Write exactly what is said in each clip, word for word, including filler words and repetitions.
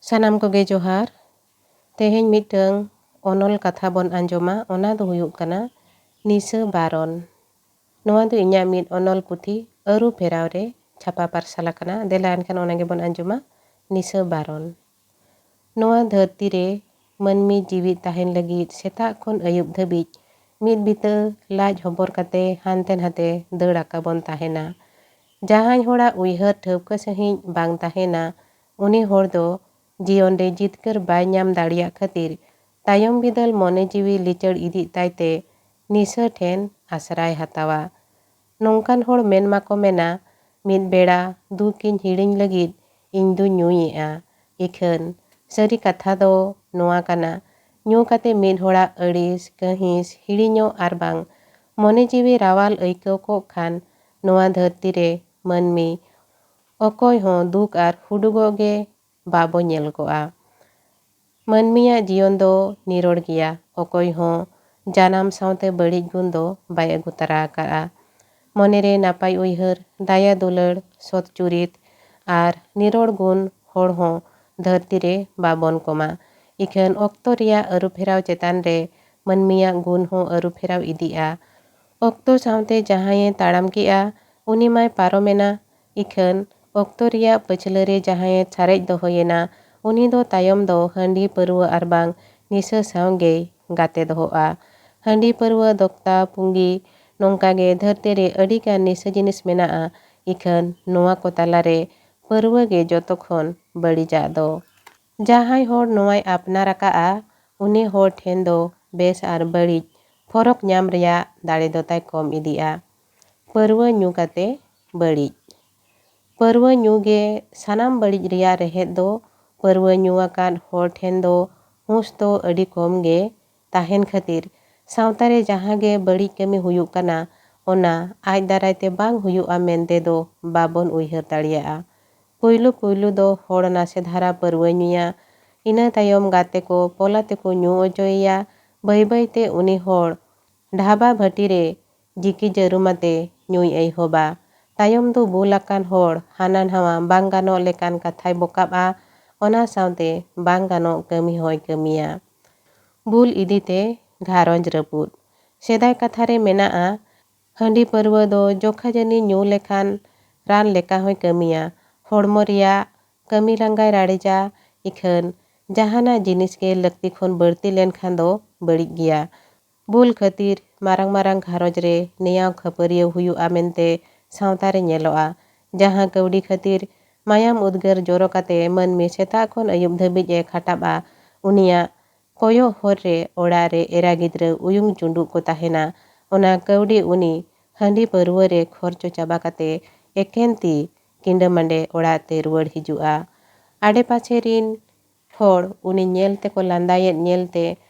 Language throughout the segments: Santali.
ᱥᱟᱱᱟᱢ ᱠᱚᱜᱮ ᱡᱚᱦᱟᱨ᱾ ᱛᱮᱦᱮᱧ ᱢᱤᱫᱴᱟᱝ ᱚᱱᱚᱞ ᱠᱟᱛᱷᱟ ᱵᱚᱱ ᱟᱸᱡᱚᱢᱟ, ᱚᱱᱟ ᱫᱚ ᱦᱩᱭᱩᱜ ᱠᱟᱱᱟ ᱱᱤᱥᱟᱹ ᱵᱟᱨᱚᱱ᱾ ᱱᱚᱣᱟ ᱫᱚ ᱤᱧᱟᱹᱜ ᱢᱤᱫ ᱚᱱᱚᱞ ᱯᱩᱛᱷᱤ ᱟᱹᱨᱩ ᱯᱷᱮᱨᱟᱣ ᱨᱮ ᱪᱷᱟᱯᱟ ᱯᱟᱨᱥᱟᱞ ᱟᱠᱟᱱᱟ᱾ ᱫᱮᱞᱟ ᱮᱱᱠᱷᱟᱱ ᱚᱱᱟ ᱜᱮᱵᱚᱱ ᱟᱸᱡᱚᱢᱟ, ᱱᱤᱥᱟᱹ ᱵᱟᱨᱚᱱ᱾ ᱱᱚᱣᱟ ᱫᱷᱟᱹᱨᱛᱤ ᱨᱮ ᱢᱟᱹᱱᱢᱤ ᱡᱤᱣᱤᱫ ᱛᱟᱦᱮᱱ ᱞᱟᱹᱜᱤᱫ ᱥᱮᱛᱟᱜ ᱠᱷᱚᱱ ᱟᱹᱭᱩᱵ ᱫᱷᱟᱹᱵᱤᱡ ᱢᱤᱫ ᱵᱤᱛᱟᱹ ᱞᱟᱡ ᱦᱚᱵᱚᱨ ᱠᱟᱛᱮ ᱦᱟᱱᱛᱮ ᱱᱟᱛᱮ ᱫᱟᱹᱲ ᱟᱠᱟ ᱵᱚᱱ ᱛᱟᱦᱮᱱᱟ᱾ ᱡᱟᱦᱟᱸᱭ ᱦᱚᱲᱟᱜ ᱩᱭᱦᱟᱹᱨ ᱴᱷᱟᱹᱣᱠᱟᱹ ᱥᱟᱺᱦᱤᱡ ᱵᱟᱝ ᱛᱟᱦᱮᱱᱟ, ᱩᱱᱤ ᱦᱚᱲ ᱫᱚ ᱡᱤᱭᱚᱱ ᱨᱮ ᱡᱤᱛᱠᱟᱹᱨ ᱵᱟᱭ ᱧᱟᱢ ᱫᱟᱲᱮᱭᱟᱜ ᱠᱷᱟᱹᱛᱤᱨ ᱛᱟᱭᱚᱢ ᱵᱤᱫᱟᱹᱞ ᱢᱚᱱᱮ ᱡᱤᱣᱤ ᱞᱤᱪᱟᱹᱲ ᱤᱫᱤᱜ ᱛᱟᱭᱛᱮ ᱱᱤᱥᱟᱹ ᱴᱷᱮᱱ ᱟᱥᱨᱟᱭ ᱦᱟᱛᱟᱣᱟ᱾ ᱱᱚᱝᱠᱟᱱ ᱦᱚᱲ ᱢᱮᱱ ᱢᱟᱠᱚ ᱢᱮᱱᱟ, ᱢᱤᱫ ᱵᱮᱲᱟ ᱫᱩᱠᱤᱧ ᱦᱤᱲᱤᱧ ᱞᱟᱹᱜᱤᱫ ᱤᱧ ᱫᱩᱧ ᱧᱩᱭᱮᱫᱼᱟ᱾ ᱤᱠᱷᱟᱹᱱ ᱥᱟᱹᱨᱤ ᱠᱟᱛᱷᱟ ᱫᱚ ᱱᱚᱣᱟ ᱠᱟᱱᱟ, ᱧᱩ ᱠᱟᱛᱮ ᱢᱤᱫ ᱦᱚᱲᱟᱜ ᱟᱹᱲᱤᱥ, ᱠᱟᱹᱦᱤᱥ, ᱦᱤᱲᱤᱧᱚᱜ ᱟᱨ ᱵᱟᱝ ᱢᱚᱱᱮ ᱡᱤᱣᱤ ᱨᱟᱣᱟᱞ ᱟᱹᱭᱠᱟᱹᱣ ᱠᱚᱜ ᱠᱷᱟᱱ ᱱᱚᱣᱟ ᱫᱷᱟᱹᱨᱛᱤ ᱨᱮ ᱢᱟᱹᱱᱢᱤ ᱚᱠᱚᱭ ᱦᱚᱸ ᱫᱩᱠ ᱟᱨ ᱦᱩᱰᱩᱜᱚᱜ ᱜᱮ ᱵᱟᱵᱚ ᱧᱮᱞ ᱠᱚᱜᱼᱟ᱾ ᱢᱟᱹᱱᱢᱤᱭᱟᱜ ᱡᱤᱭᱚᱱ ᱫᱚ ᱱᱤᱨᱚᱲ ᱜᱮᱭᱟ᱾ ᱚᱠᱚᱭ ᱦᱚᱸ ᱡᱟᱱᱟᱢ ᱥᱟᱶᱛᱮ ᱵᱟᱹᱲᱤᱡ ᱜᱩᱱ ᱫᱚ ᱵᱟᱭ ᱟᱹᱜᱩ ᱛᱟᱨᱟ ᱟᱠᱟᱫᱼᱟ᱾ ᱢᱚᱱᱮᱨᱮ ᱱᱟᱯᱟᱭ ᱩᱭᱦᱟᱹᱨ, ᱫᱟᱭᱟ ᱫᱩᱞᱟᱹᱲ, ᱥᱚᱛ ᱪᱩᱨᱤᱛ ᱟᱨ ᱱᱤᱨᱚᱲ ᱜᱩᱱ ᱦᱚᱲ ᱦᱚᱸ ᱫᱷᱟᱹᱨᱛᱤ ᱨᱮ ᱵᱟᱵᱚᱱ ᱠᱚᱢᱟ᱾ ᱤᱠᱷᱟᱹᱱ ᱚᱠᱛᱚ ᱨᱮᱭᱟᱜ ᱟᱹᱨᱩᱯᱷᱮᱨᱟᱣ ᱪᱮᱛᱟᱱ ᱨᱮ ᱢᱟᱹᱱᱢᱤᱭᱟᱜ ᱜᱩᱱ ᱦᱚᱸ ᱟᱹᱨᱩᱯᱷᱮᱨᱟᱣ ᱤᱫᱤᱜᱼᱟ᱾ ᱚᱠᱛᱚ ᱥᱟᱶᱛᱮ ᱡᱟᱦᱟᱸᱭᱮ ᱛᱟᱲᱟᱢ ᱠᱮᱜᱼᱟ, ᱩᱱᱤ ᱢᱟᱭ ᱯᱟᱨᱚᱢᱮᱱᱟ᱾ ᱤᱠᱷᱟᱹᱱ ᱚᱠᱛᱚ ᱨᱮᱭᱟᱜ ᱯᱟᱹᱪᱷᱞᱟᱹ ᱨᱮ ᱡᱟᱦᱟᱸᱭᱮ ᱥᱟᱨᱮᱡ ᱫᱚᱦᱚᱭᱮᱱᱟ, ᱩᱱᱤ ᱫᱚ ᱛᱟᱭᱚᱢ ᱫᱚ ᱦᱟᱺᱰᱤ ᱯᱟᱹᱨᱣᱟᱹ ᱟᱨ ᱵᱟᱝ ᱱᱤᱥᱟᱹ ᱥᱟᱶ ᱜᱮᱭ ᱜᱟᱛᱮ ᱫᱚᱦᱚᱜᱼᱟ᱾ ᱦᱟᱺᱰᱤ ᱯᱟᱹᱨᱣᱟᱹ, ᱫᱚᱠᱛᱟ, ᱯᱩᱸᱜᱤ, ᱱᱚᱝᱠᱟ ᱜᱮ ᱫᱷᱟᱹᱨᱛᱤ ᱨᱮ ᱟᱹᱰᱤ ᱜᱟᱱ ᱱᱤᱥᱟᱹ ᱡᱤᱱᱤᱥ ᱢᱮᱱᱟᱜᱼᱟ᱾ ᱤᱠᱷᱟᱹᱱ ᱱᱚᱣᱟ ᱠᱚ ᱛᱟᱞᱟ ᱨᱮ ᱯᱟᱹᱨᱣᱟᱹ ᱜᱮ ᱡᱚᱛᱚ ᱠᱷᱚᱱ ᱵᱟᱹᱲᱤᱡᱟᱜ ᱫᱚ᱾ ᱡᱟᱦᱟᱸᱭ ᱦᱚᱲ ᱱᱚᱣᱟᱭ ᱟᱯᱱᱟᱨ ᱟᱠᱟᱫᱼᱟ, ᱩᱱᱤ ᱦᱚᱲ ᱴᱷᱮᱱ ᱫᱚ ᱵᱮᱥ ᱟᱨ ᱵᱟᱹᱲᱤᱡ ᱯᱷᱚᱨᱚᱠ ᱧᱟᱢ ᱨᱮᱭᱟᱜ ᱫᱟᱲᱮ ᱫᱚ ᱛᱟᱭ ᱠᱚᱢ ᱤᱫᱤᱜᱼᱟ᱾ ᱯᱟᱹᱨᱣᱟᱹ ᱧᱩ ᱠᱟᱛᱮ ᱵᱟᱹᱲᱤᱡ᱾ ᱯᱟᱹᱨᱣᱟᱹ ᱧᱩ ᱜᱮ ᱥᱟᱱᱟᱢ ᱵᱟᱹᱲᱤᱡ ᱨᱮᱭᱟᱜ ᱨᱮᱦᱮᱫ ᱫᱚ᱾ ᱯᱟᱹᱨᱣᱟᱹ ᱧᱩ ᱟᱠᱟᱫ ᱦᱚᱲ ᱴᱷᱮᱱ ᱫᱚ ᱦᱩᱸᱥ ᱫᱚ ᱟᱹᱰᱤ ᱠᱚᱢ ᱜᱮ ᱛᱟᱦᱮᱱ ᱠᱷᱟᱹᱛᱤᱨ ᱥᱟᱶᱛᱟ ᱨᱮ ᱡᱟᱦᱟᱸ ᱜᱮ ᱵᱟᱹᱲᱤᱡ ᱠᱟᱹᱢᱤ ᱦᱩᱭᱩᱜ ᱠᱟᱱᱟ, ᱚᱱᱟ ᱟᱡ ᱫᱟᱨᱟᱭ ᱛᱮ ᱵᱟᱝ ᱦᱩᱭᱩᱜᱼᱟ ᱢᱮᱱᱛᱮ ᱫᱚ ᱵᱟᱵᱚᱱ ᱩᱭᱦᱟᱹᱨ ᱫᱟᱲᱮᱭᱟᱜᱼᱟ᱾ ᱯᱩᱭᱞᱩ ᱯᱩᱭᱞᱩ ᱫᱚ ᱦᱚᱲ ᱱᱟᱥᱮ ᱫᱷᱟᱨᱟ ᱯᱟᱹᱨᱣᱟᱹ ᱧᱩᱭᱟ, ᱤᱱᱟᱹ ᱛᱟᱭᱚᱢ ᱜᱟᱛᱮ ᱠᱚ ᱯᱚᱞᱟ ᱛᱮᱠᱚ ᱧᱩ ᱚᱪᱚᱭᱮᱭᱟ᱾ ᱵᱟᱹᱭ ᱵᱟᱹᱭ ᱛᱮ ᱩᱱᱤ ᱦᱚᱲ ᱰᱷᱟᱵᱟ ᱵᱷᱟᱹᱴᱤ ᱨᱮ ᱡᱤᱠᱤ ᱡᱟᱹᱨᱩᱢ ᱟᱛᱮ ᱧᱩᱭ ᱮᱦᱚᱵᱟ᱾ ᱛᱟᱭᱚᱢ ᱫᱚ ᱵᱩᱞ ᱟᱠᱟᱱ ᱦᱚᱲ ᱦᱟᱱᱟ ᱱᱟᱣᱟ ᱵᱟᱝ ᱜᱟᱱᱚᱜ ᱞᱮᱠᱟᱱ ᱠᱟᱛᱷᱟᱭ ᱵᱚᱠᱟᱵᱼᱟ᱾ ᱚᱱᱟ ᱥᱟᱶᱛᱮ ᱵᱟᱝ ᱜᱟᱱᱚᱜ ᱠᱟᱹᱢᱤ ᱦᱚᱸᱭ ᱠᱟᱹᱢᱤᱭᱟ᱾ ᱵᱩᱞ ᱤᱫᱤᱛᱮ ᱜᱷᱟᱨᱚᱸᱡᱽ ᱨᱟᱹᱯᱩᱫ᱾ ᱥᱮᱫᱟᱭ ᱠᱟᱛᱷᱟ ᱨᱮ ᱢᱮᱱᱟᱜᱼᱟ, ᱦᱟᱺᱰᱤ ᱯᱟᱹᱨᱣᱟᱹ ᱫᱚ ᱡᱚᱠᱷᱟ ᱡᱟᱹᱱᱤ ᱧᱩ ᱞᱮᱠᱷᱟᱱ ᱨᱟᱱ ᱞᱮᱠᱟ ᱦᱚᱸᱭ ᱠᱟᱹᱢᱤᱭᱟ᱾ ᱦᱚᱲᱢᱚ ᱨᱮᱭᱟᱜ ᱠᱟᱹᱢᱤ ᱞᱟᱸᱜᱟᱭ ᱨᱟᱲᱮᱡᱟ᱾ ᱤᱠᱷᱟᱹᱱ ᱡᱟᱦᱟᱱᱟᱜ ᱡᱤᱱᱤᱥ ᱜᱮ ᱞᱟᱹᱠᱛᱤ ᱠᱷᱚᱱ ᱵᱟᱹᱲᱛᱤ ᱞᱮᱱᱠᱷᱟᱱ ᱫᱚ ᱵᱟᱹᱲᱤᱡ ᱜᱮᱭᱟ᱾ ᱵᱩᱞ ᱠᱷᱟᱹᱛᱤᱨ ᱢᱟᱨᱟᱝ ᱢᱟᱨᱟᱝ ᱜᱷᱟᱨᱚᱸᱡᱽ ᱨᱮ ᱱᱮᱭᱟᱣ ᱠᱷᱟᱹᱯᱟᱹᱨᱤᱭᱟᱹᱣ ᱦᱩᱭᱩᱜᱼᱟ ᱢᱮᱱᱛᱮ ᱥᱟᱶᱛᱟ ᱨᱮ ᱧᱮᱞᱚᱜᱼᱟ, ᱡᱟᱦᱟᱸ ᱠᱟᱹᱣᱰᱤ ᱠᱷᱟᱹᱛᱤᱨ ᱢᱟᱭᱟᱢ ᱩᱫᱽᱜᱟᱹᱨ ᱡᱚᱨᱚ ᱠᱟᱛᱮ ᱢᱟᱹᱱᱢᱤ ᱥᱮᱛᱟᱜ ᱠᱷᱚᱱ ᱟᱹᱭᱩᱵ ᱫᱷᱟᱹᱵᱤᱡ ᱮ ᱠᱷᱟᱴᱟᱵᱼᱟ᱾ ᱩᱱᱤᱭᱟᱜ ᱠᱚᱭᱚᱜ ᱦᱚᱨ ᱨᱮ ᱚᱲᱟᱜ ᱨᱮ ᱮᱨᱟ ᱜᱤᱫᱽᱨᱟᱹ ᱩᱭᱩᱝ ᱪᱩᱸᱰᱩᱜ ᱠᱚ ᱛᱟᱦᱮᱱᱟ᱾ ᱚᱱᱟ ᱠᱟᱹᱣᱰᱤ ᱩᱱᱤ ᱦᱟᱺᱰᱤ ᱯᱟᱹᱨᱣᱟᱹ ᱨᱮ ᱠᱷᱚᱨᱪᱚ ᱪᱟᱵᱟ ᱠᱟᱛᱮ ᱮᱠᱮᱱ ᱛᱤ ᱠᱤᱸᱰᱟᱹ ᱢᱟᱸᱰᱮ ᱚᱲᱟᱜ ᱛᱮ ᱨᱩᱣᱟᱹᱲ ᱦᱤᱡᱩᱜᱼᱟ᱾ ᱟᱰᱮᱯᱟᱥᱮ ᱨᱤᱱ ᱦᱚᱲ ᱩᱱᱤ ᱧᱮᱞ ᱛᱮᱠᱚ ᱞᱟᱸᱫᱟᱭᱮᱫ ᱧᱮᱞᱛᱮ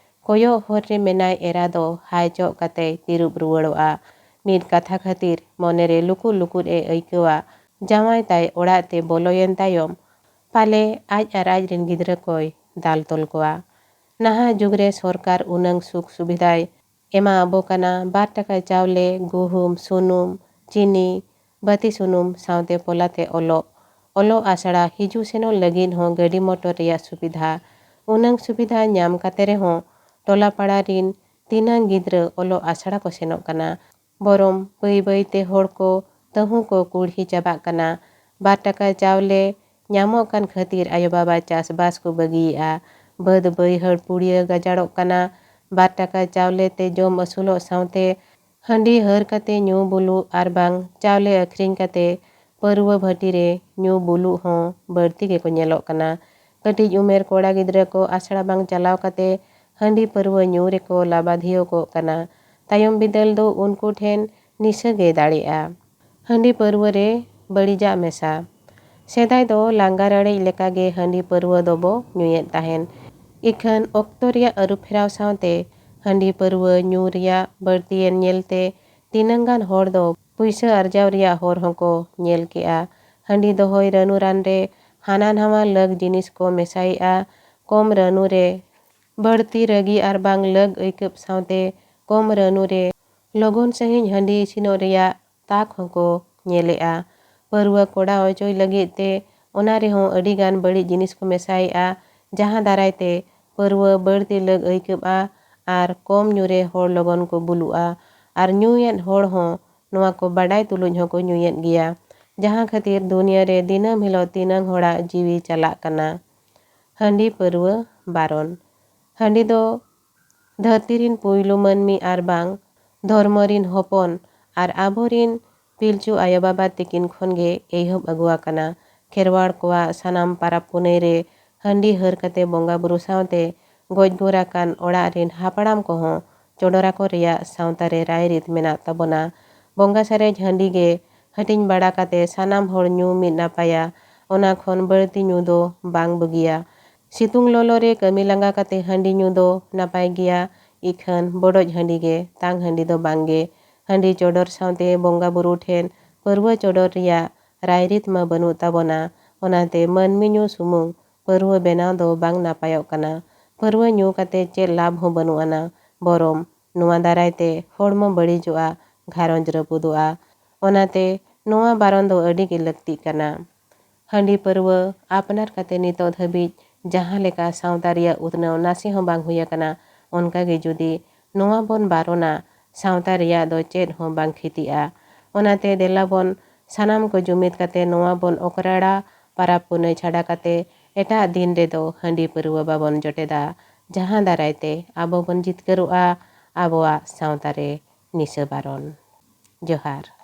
ᱠᱚᱭᱚᱜ ᱦᱚᱨ ᱨᱮ ᱢᱮᱱᱟᱭ ᱮᱨᱟ ᱫᱚ ᱦᱟᱭ ᱪᱚᱜ ᱠᱟᱛᱮᱭ ᱛᱤᱨᱩᱵ ᱨᱩᱣᱟᱹᱲᱚᱜᱼᱟ᱾ ᱢᱤᱫ ᱠᱟᱛᱷᱟ ᱠᱷᱟᱹᱛᱤᱨ ᱢᱚᱱᱮᱨᱮ ᱞᱩᱠᱩᱫ ᱞᱩᱠᱩᱫ ᱮ ᱟᱹᱭᱠᱟᱹᱣᱟ᱾ ᱡᱟᱶᱟᱭ ᱛᱟᱭ ᱚᱲᱟᱜ ᱛᱮ ᱵᱚᱞᱚᱭᱮᱱ ᱛᱟᱭᱚᱢ ᱯᱟᱞᱮ ᱟᱡ ᱟᱨ ᱟᱡ ᱨᱤᱱ ᱜᱤᱫᱽᱨᱟᱹ ᱠᱚᱭ ᱫᱟᱞ ᱛᱚᱞ ᱠᱚᱣᱟ᱾ ᱱᱟᱦᱟᱜ ᱡᱩᱜᱽ ᱨᱮ ᱥᱚᱨᱠᱟᱨ ᱩᱱᱟᱹᱝ ᱥᱩᱠ ᱥᱩᱵᱤᱫᱷᱟᱭ ᱮᱢᱟ ᱟᱵᱚ ᱠᱟᱱᱟ᱾ ᱵᱟᱨ ᱴᱟᱠᱟ ᱪᱟᱣᱞᱮ, ᱜᱩᱦᱩᱢ, ᱥᱩᱱᱩᱢ, ᱪᱤᱱᱤ, ᱵᱟᱹᱛᱤ ᱥᱩᱱᱩᱢ ᱥᱟᱶᱛᱮ ᱯᱚᱞᱟᱛᱮ ᱚᱞᱚᱜ, ᱚᱞᱚᱜ ᱟᱥᱲᱟ ᱦᱤᱡᱩᱜ ᱥᱮᱱᱚᱜ ᱞᱟᱹᱜᱤᱫ ᱦᱚᱸ ᱜᱟᱹᱰᱤ ᱢᱚᱴᱚᱨ ᱨᱮᱭᱟᱜ ᱥᱩᱵᱤᱫᱷᱟ᱾ ᱩᱱᱟᱹᱝ ᱥᱩᱵᱤᱫᱷᱟ ᱧᱟᱢ ᱠᱟᱛᱮ ᱨᱮᱦᱚᱸ ᱴᱚᱞᱟ ᱯᱟᱲᱟ ᱨᱤᱱ ᱛᱤᱱᱟᱹᱝ ᱜᱤᱫᱽᱨᱟᱹ ᱚᱞᱚᱜ ᱟᱥᱲᱟ ᱠᱚ ᱥᱮᱱᱚᱜ ᱠᱟᱱᱟ᱾ ᱵᱚᱨᱚᱢ ᱵᱟᱹᱭ ᱵᱟᱹᱭ ᱛᱮ ᱦᱚᱲ ᱠᱚ ᱛᱟᱹᱦᱩ ᱠᱚ ᱠᱩᱲᱦᱤ ᱪᱟᱵᱟᱜ ᱠᱟᱱᱟ᱾ ᱵᱟᱨ ᱴᱟᱠᱟ ᱪᱟᱣᱞᱮ ᱧᱟᱢᱚᱜ ᱠᱟᱱ ᱠᱷᱟᱹᱛᱤᱨ ᱟᱭᱳ ᱵᱟᱵᱟ ᱪᱟᱥᱵᱟᱥ ᱠᱚ ᱵᱟᱹᱜᱤᱭᱮᱫᱼᱟ᱾ ᱵᱟᱹᱫᱽ ᱵᱟᱹᱭᱦᱟᱹᱲ ᱯᱩᱲᱤᱭᱟᱹ ᱜᱟᱡᱟᱲᱚᱜ ᱠᱟᱱᱟ᱾ ᱵᱟᱨ ᱴᱟᱠᱟ ᱪᱟᱣᱞᱮ ᱛᱮ ᱡᱚᱢ ᱟᱹᱥᱩᱞᱚᱜ ᱥᱟᱶᱛᱮ ᱦᱟᱺᱰᱤ ᱦᱟᱹᱨ ᱠᱟᱛᱮ ᱧᱩ ᱵᱩᱞᱩᱜ ᱟᱨ ᱵᱟᱝ ᱪᱟᱣᱞᱮ ᱟᱹᱠᱷᱨᱤᱧ ᱠᱟᱛᱮ ᱯᱟᱹᱨᱣᱟᱹ ᱵᱷᱟᱹᱴᱤ ᱨᱮ ᱧᱩ ᱵᱩᱞᱩᱜ ᱦᱚᱸ ᱵᱟᱹᱲᱛᱤ ᱜᱮᱠᱚ ᱧᱮᱞᱚᱜ ᱠᱟᱱᱟ᱾ ᱠᱟᱹᱴᱤᱡ ᱩᱢᱮᱨ ᱠᱚᱲᱟ ᱜᱤᱫᱽᱨᱟᱹ ᱠᱚ ᱟᱥᱲᱟ ᱵᱟᱝ ᱪᱟᱞᱟᱣ ᱠᱟᱛᱮ ᱦᱟᱺᱰᱤ ᱯᱟᱹᱨᱣᱟᱹ ᱧᱩ ᱨᱮᱠᱚ ᱞᱟᱵᱟᱫᱷᱤᱭᱟᱹ ᱠᱚᱜ ᱠᱟᱱᱟ᱾ ᱛᱟᱭᱚᱢ ᱵᱤᱫᱟᱹᱞ ᱫᱚ ᱩᱱᱠᱩ ᱴᱷᱮᱱ ᱱᱤᱥᱟᱹ ᱜᱮ ᱫᱟᱲᱮᱭᱟᱜᱼᱟ᱾ ᱦᱟᱺᱰᱤ ᱯᱟᱹᱨᱣᱟᱹ ᱨᱮ ᱵᱟᱹᱲᱤᱡᱟᱜ ᱢᱮᱥᱟ᱾ ᱥᱮᱫᱟᱭ ᱫᱚ ᱞᱟᱸᱜᱟ ᱨᱟᱲᱮᱡ ᱞᱮᱠᱟᱜᱮ ᱦᱟᱺᱰᱤ ᱯᱟᱹᱨᱣᱟᱹ ᱫᱚᱵᱚ ᱧᱩᱭᱮᱫ ᱛᱟᱦᱮᱱ᱾ ᱤᱠᱷᱟᱹᱱ ᱚᱠᱛᱚ ᱨᱮᱭᱟᱜ ᱟᱹᱨᱩ ᱯᱷᱮᱨᱟᱣ ᱥᱟᱶᱛᱮ ᱦᱟᱺᱰᱤ ᱯᱟᱹᱨᱣᱟᱹ ᱧᱩ ᱨᱮᱭᱟᱜ ᱵᱟᱹᱲᱛᱤᱭᱮᱱ ᱧᱮᱞᱛᱮ ᱛᱤᱱᱟᱹᱝ ᱜᱟᱱ ᱦᱚᱲ ᱫᱚ ᱯᱩᱭᱥᱟᱹ ᱟᱨᱡᱟᱣ ᱨᱮᱭᱟᱜ ᱦᱚᱨ ᱦᱚᱸᱠᱚ ᱧᱮᱞ ᱠᱮᱜᱼᱟ᱾ ᱦᱟᱺᱰᱤ ᱫᱚᱦᱚᱭ ᱨᱟᱹᱱᱩ ᱨᱟᱱ ᱨᱮ ᱦᱟᱱᱟ ᱱᱟᱣᱟ ᱞᱟᱹᱠ ᱡᱤᱱᱤᱥ ᱠᱚ ᱢᱮᱥᱟᱭᱮᱜᱼᱟ᱾ ᱠᱚᱢ ᱨᱟᱹᱱᱩ ᱨᱮ ᱵᱟᱹᱲᱛᱤ ᱨᱟᱹᱜᱤ ᱟᱨ ᱵᱟᱝ ᱞᱟᱹᱠ ᱟᱹᱭᱠᱟᱹᱵ ᱥᱟᱶᱛᱮ ᱠᱚᱢ ᱨᱟᱹᱱᱩ ᱨᱮ ᱞᱚᱜᱚᱱ ᱥᱟᱺᱦᱤᱡ ᱦᱟᱺᱰᱤ ᱤᱥᱤᱱᱚᱜ ᱨᱮᱭᱟᱜ ᱛᱟᱠ ᱦᱚᱸᱠᱚ ᱧᱮᱞᱮᱜᱼᱟ᱾ ᱯᱟᱹᱨᱣᱟᱹ ᱠᱚᱲᱟ ᱚᱪᱚᱭ ᱞᱟᱹᱜᱤᱫ ᱛᱮ ᱚᱱᱟ ᱨᱮᱦᱚᱸ ᱟᱹᱰᱤ ᱜᱟᱱ ᱵᱟᱹᱲᱤᱡ ᱡᱤᱱᱤᱥ ᱠᱚ ᱢᱮᱥᱟᱭᱮᱫᱼᱟ, ᱡᱟᱦᱟᱸ ᱫᱟᱨᱟᱭ ᱛᱮ ᱯᱟᱹᱨᱣᱟᱹ ᱵᱟᱹᱲᱛᱤ ᱞᱟᱹᱜ ᱟᱹᱭᱠᱟᱹᱜᱼᱟ ᱟᱨ ᱠᱚᱢ ᱧᱩ ᱨᱮ ᱦᱚᱲ ᱞᱚᱜᱚᱱ ᱠᱚ ᱵᱩᱞᱩᱜᱼᱟ᱾ ᱟᱨ ᱧᱩᱭᱮᱫ ᱦᱚᱲ ᱦᱚᱸ ᱱᱚᱣᱟ ᱠᱚ ᱵᱟᱰᱟᱭ ᱛᱩᱞᱩᱡ ᱦᱚᱸᱠᱚ ᱧᱩᱭᱮᱫ ᱜᱮᱭᱟ, ᱡᱟᱦᱟᱸ ᱠᱷᱟᱹᱛᱤᱨ ᱫᱩᱱᱤᱭᱟᱹ ᱨᱮ ᱫᱤᱱᱟᱹᱢ ᱦᱤᱞᱳᱜ ᱛᱤᱱᱟᱹᱝ ᱦᱚᱲᱟᱜ ᱡᱤᱣᱤ ᱪᱟᱞᱟᱜ ᱠᱟᱱᱟ᱾ ᱦᱟᱺᱰᱤ ᱯᱟᱹᱨᱣᱟᱹ ᱵᱟᱨᱚᱱ᱾ ᱦᱟᱺᱰᱤ ᱫᱚ ᱫᱷᱟᱹᱨᱛᱤ ᱨᱤᱱ ᱯᱩᱭᱞᱩ ᱢᱟᱹᱱᱢᱤ ᱟᱨ ᱵᱟᱝ ᱫᱷᱚᱨᱢᱚ ᱨᱤᱱ ᱦᱚᱯᱚᱱ ᱟᱨ ᱟᱵᱚ ᱨᱤᱱ ᱯᱤᱞᱪᱩ ᱟᱭᱳ ᱵᱟᱵᱟ ᱛᱤᱠᱤᱱ ᱠᱷᱚᱱ ᱜᱮ ᱮᱦᱚᱵ ᱟᱹᱜᱩ ᱟᱠᱟᱱᱟ᱾ ᱠᱷᱮᱨᱣᱟᱲ ᱠᱚᱣᱟᱜ ᱥᱟᱱᱟᱢ ᱯᱟᱨᱟᱵᱽ ᱯᱩᱱᱟᱹᱭ ᱨᱮ ᱦᱟᱺᱰᱤ ᱦᱟᱹᱨ ᱠᱟᱛᱮ ᱵᱚᱸᱜᱟ ᱵᱩᱨᱩ ᱥᱟᱶᱛᱮ ᱜᱚᱡ ᱜᱩᱨ ᱟᱠᱟᱱ ᱚᱲᱟᱜ ᱨᱤᱱ ᱦᱟᱯᱲᱟᱢ ᱠᱚᱦᱚᱸ ᱪᱚᱰᱚᱨ ᱟᱠᱚ ᱨᱮᱭᱟᱜ ᱥᱟᱶᱛᱟ ᱨᱮ ᱨᱟᱭᱨᱤᱛ ᱢᱮᱱᱟᱜ ᱛᱟᱵᱚᱱᱟ᱾ ᱵᱚᱸᱜᱟ ᱥᱟᱨᱮᱡ ᱦᱟᱺᱰᱤ ᱜᱮ ᱦᱟᱹᱴᱤᱧ ᱵᱟᱲᱟ ᱠᱟᱛᱮ ᱥᱟᱱᱟᱢ ᱦᱚᱲ ᱧᱩ ᱢᱤᱫ ᱱᱟᱯᱟᱭᱟ᱾ ᱚᱱᱟ ᱠᱷᱚᱱ ᱵᱟᱹᱲᱛᱤ ᱧᱩ ᱫᱚ ᱵᱟᱝ ᱵᱩᱜᱤᱭᱟ᱾ ᱥᱤᱛᱩᱝ ᱞᱚᱞᱚ ᱨᱮ ᱠᱟᱹᱢᱤ ᱞᱟᱸᱜᱟ ᱠᱟᱛᱮ ᱦᱟᱺᱰᱤ ᱧᱩ ᱫᱚ ᱱᱟᱯᱟᱭ ᱜᱮᱭᱟ, ᱤᱠᱷᱟᱹᱱ ᱵᱚᱰᱚᱡ ᱦᱟᱺᱰᱤ ᱜᱮ, ᱛᱟᱝ ᱦᱟᱺᱰᱤ ᱫᱚ ᱵᱟᱝ ᱜᱮ᱾ ᱦᱟᱺᱰᱤ ᱪᱚᱰᱚᱨ ᱥᱟᱶᱛᱮ ᱵᱚᱸᱜᱟ ᱵᱩᱨᱩ ᱴᱷᱮᱱ ᱯᱟᱹᱨᱣᱟᱹ ᱪᱚᱰᱚᱨ ᱨᱮᱭᱟᱜ ᱨᱟᱭᱨᱤᱛ ᱢᱟ ᱵᱟᱹᱱᱩᱜ ᱛᱟᱵᱚᱱᱟ᱾ ᱚᱱᱟᱛᱮ ᱢᱟᱹᱱᱢᱤ ᱧᱩ ᱥᱩᱢᱩᱝ ᱯᱟᱹᱨᱣᱟᱹ ᱵᱮᱱᱟᱣ ᱫᱚ ᱵᱟᱝ ᱱᱟᱯᱟᱭᱚᱜ ᱠᱟᱱᱟ᱾ ᱯᱟᱹᱨᱣᱟᱹ ᱧᱩ ᱠᱟᱛᱮ ᱪᱮᱫ ᱞᱟᱵᱷ ᱦᱚᱸ ᱵᱟᱹᱱᱩᱜ ᱟᱱᱟ, ᱵᱚᱨᱚᱢ ᱱᱚᱣᱟ ᱫᱟᱨᱟᱭ ᱛᱮ ᱦᱚᱲᱢᱚ ᱵᱟᱹᱲᱤᱡᱚᱜᱼᱟ, ᱜᱷᱟᱨᱚᱸᱡᱽ ᱨᱟᱹᱯᱩᱫᱚᱜᱼᱟ᱾ ᱚᱱᱟᱛᱮ ᱱᱚᱣᱟ ᱵᱟᱨᱚᱱ ᱫᱚ ᱟᱹᱰᱤ ᱜᱮ ᱞᱟᱹᱠᱛᱤᱜ ᱠᱟᱱᱟ᱾ ᱦᱟᱺᱰᱤ ᱯᱟᱹᱨᱣᱟᱹ ᱟᱯᱱᱟᱨ ᱠᱟᱛᱮ ᱱᱤᱛᱚᱜ ᱫᱷᱟᱹᱵᱤᱡ ᱡᱟᱦᱟᱸ ᱞᱮᱠᱟ ᱥᱟᱶᱛᱟ ᱨᱮᱭᱟᱜ ᱩᱛᱱᱟᱹᱣ ᱱᱟᱥᱮ ᱦᱚᱸ ᱵᱟᱝ ᱦᱩᱭ ᱟᱠᱟᱱᱟ, ᱚᱱᱠᱟ ᱜᱮ ᱡᱩᱫᱤ ᱱᱚᱣᱟ ᱵᱚᱱ ᱵᱟᱨᱚᱱᱟ, ᱥᱟᱶᱛᱟ ᱨᱮᱭᱟᱜ ᱫᱚ ᱪᱮᱫ ᱦᱚᱸ ᱵᱟᱝ ᱠᱷᱤᱛᱤᱜᱼᱟ᱾ ᱚᱱᱟᱛᱮ ᱫᱮᱞᱟ ᱵᱚᱱ ᱥᱟᱱᱟᱢ ᱠᱚ ᱡᱩᱢᱤᱫ ᱠᱟᱛᱮ ᱱᱚᱣᱟ ᱵᱚᱱ ᱚᱠᱨᱟᱲᱟ ᱯᱟᱨᱟᱵᱽ ᱯᱩᱱᱟᱹᱭ ᱪᱷᱟᱰᱟ ᱠᱟᱛᱮ ᱮᱴᱟᱜ ᱫᱤᱱ ᱨᱮᱫᱚ ᱦᱟᱺᱰᱤ ᱯᱟᱹᱨᱣᱟᱹ ᱵᱟᱵᱚᱱ ᱡᱚᱴᱮᱫᱟ, ᱡᱟᱦᱟᱸ ᱫᱟᱨᱟᱭ ᱛᱮ ᱟᱵᱚ ᱵᱚᱱ ᱡᱤᱛᱠᱟᱹᱨᱚᱜᱼᱟ ᱟᱵᱚᱣᱟᱜ ᱥᱟᱶᱛᱟ ᱨᱮ ᱱᱤᱥᱟᱹ ᱵᱟᱨᱚᱱ᱾ ᱡᱚᱦᱟᱨ᱾